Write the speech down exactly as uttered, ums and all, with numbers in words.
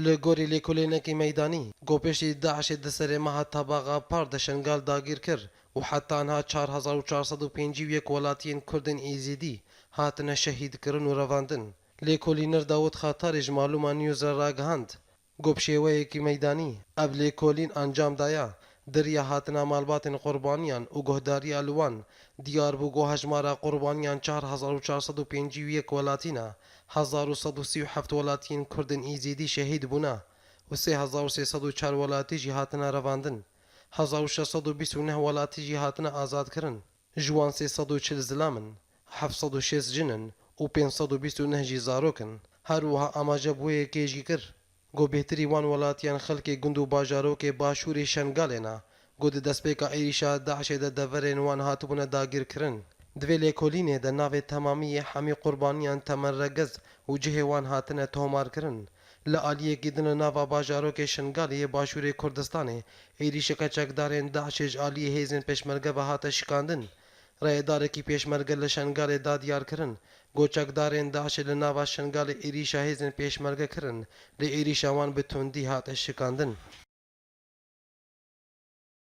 Li gorî lêkolînekî meydanî, ku piştî DAIŞê di serê meha Tebaxa Par de Şengal dagîr kir û heta niha çar hezar û çar sed û pêncî û yek welatiyên Kurdên Êzîdî hatine şehîdkirin û revandin. Lêkolîner Dawud Xatarî ji Malûma News re ragihand, ku bi şêweyekî meydanî ev lêkolîn encam daye, di riya hatina malbatên qurbaniyan û guhdariya li wan, diyar bû ku hejmara qurbaniyan çar hezar û çar sed û pêncî û yek welatî ne, hezar û sed û sî û heft welatiyên Kurdên Êzîdî şehîd bûne û sê hezar û sê sed û çar welatî jî hatine revandin. Hezar û şeş sed û bîst û neh welatî jî hatine azadkirin. Ji wan sê sed û çil zilam in, heft sed û şêst jin in û pênc sed û bîst û neh jî zarok in. Her wiha amaje bi wê yekê jî kir, ku bêhtirî wan welatiyan xelkê gund û bajarokê başûrê Şengalê ne, ku di destpêka êrîşa DAIŞê de deverên wan hatibûne dagîrkirin. Di vê lêkolînê de navê temamî yê hemî qurbaniyan temenregez û cihê wan hatine tomarkirin. Li aliyekî din li nava bajarokê Şengalê yê başûrê Kurdistanê êrîşeke çekdarên DAIŞê ji aliyê hêzên pêşmerge ve hate şikandin. Raydarekî pêşmerge li Şengalê da diyarkirin, ku çekdarên DAIŞê li nava Şengalê êrîşa hêzên pêşmerge kirin, lê êrîşa wan bi tundî hate şikandin.